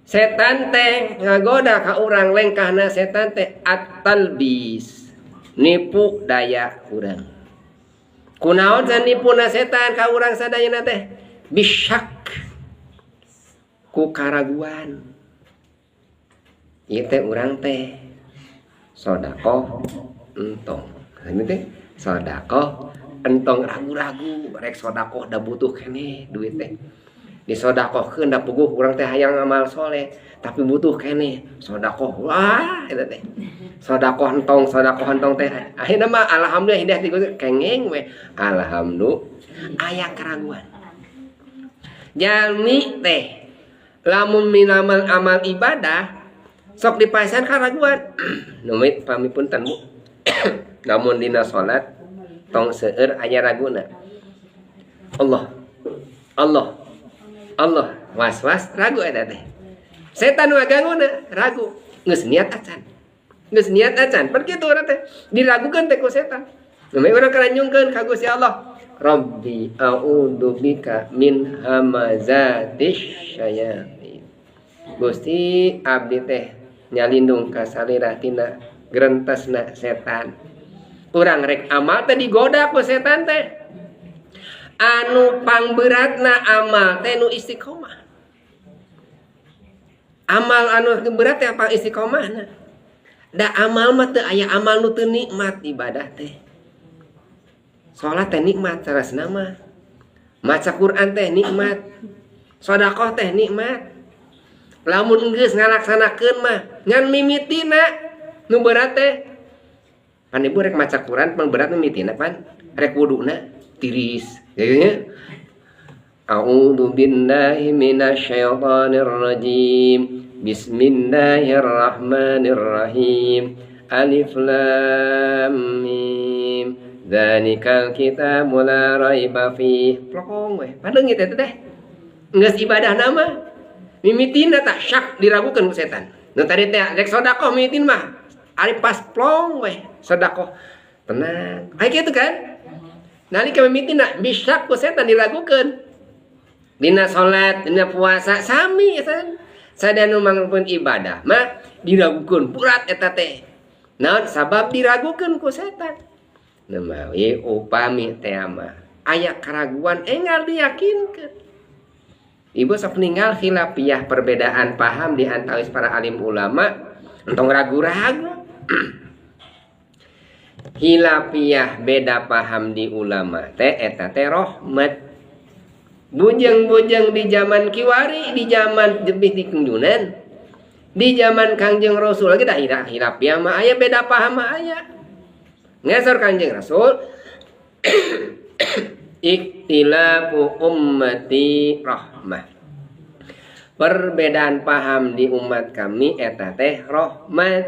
Setan teh ngagoda ka urang, lengkahna setan teh at-talbis, nipu daya urang. Kunaon san nipuna setan ka urang sadayana teh? Bisyak, ku karaguan. Ieu teh urang teh sodakoh entong. Ini teh sodakoh entong, ragu-ragu rek sodakoh, da butuh keneh duit teh. Disodakohkeun da puguh urang teh hayang amal soleh, tapi butuh keneh sodakoh. Wah, eta teh sodakoh entong, sodakoh entong teh akhirna mah alhamdulillah hidayah ti Gusti, kengeng we, alhamdulillah. Aya keraguan jalmi teh lamun minamal amal ibadah sok dipasihan keraguan. Numit pami punten, Bu, lamun dina salat tong seueur aya raguna. Allah, Allah, Allah, was-was, ragu, eta teh setan ngaganguna ragu. Geus niat acan, geus niat acan, pan kitu urang teh diragukeun teh ku setan. Numit urang karanyungkeun ka Gusti Allah, Rabbi a'udzu bika min hamazatis syayatin. Gusti, abdi teh nyalindung ka salira tina grentesna setan. Urang rek amal teh digoda ku setan teh. Anu pangberatna amal teh nu istiqomah. Amal anu berat teh pang istiqomahna. Da amal mah teu aya amal nu teu nikmat ibadah teh. Salat teh nikmat sarasna mah. Maca Quran teh nikmat. Sedekah teh nikmat. Lamun geus ngalaksanakeun mah ngan mimitina nu berat teh. Pan ibu rek maca Quran pan berat mimitina, pan rek wuduna tiris. Ya. A'udzu billahi minasyaitonir rajim. Bismillahirrahmanirrahim. Alif lam mim. Dzalikal kitabu la raiba fih. Plokong we. Padeungit eta teh. Geus ibadah nama mimitina tak syak, diragukan ku setan. Nu tadi teh rek sedekah mimitin mah ari pas plong we sedekah tenang. Aya kitu kan? Nalika mimitina bisa ku setan diragukan. Dina salat, dina puasa sami eta. Sadaya nu mangrupakeun ibadah mah diragukeun berat eta teh. Naon sabab diragukeun ku setan? Nemawi upami teh mah aya keraguan enggal diyakinkeun. Ibu sok ninggal khilafiyah, perbedaan paham di antawis para alim ulama, entong ragu-ragu. Khilafiyah, beda paham di ulama teh eta teh rahmat. Bujeng-bujeng di zaman kiwari, di zaman jebih di kunjunan, di zaman Kangjeng Rasul lagi dah khilafiyah mah aya, beda paham mah aya. Ngesor Kangjeng Rasul, ikhtilafu ummati rahmah. Perbedaan paham di umat kami eta teh rahmat.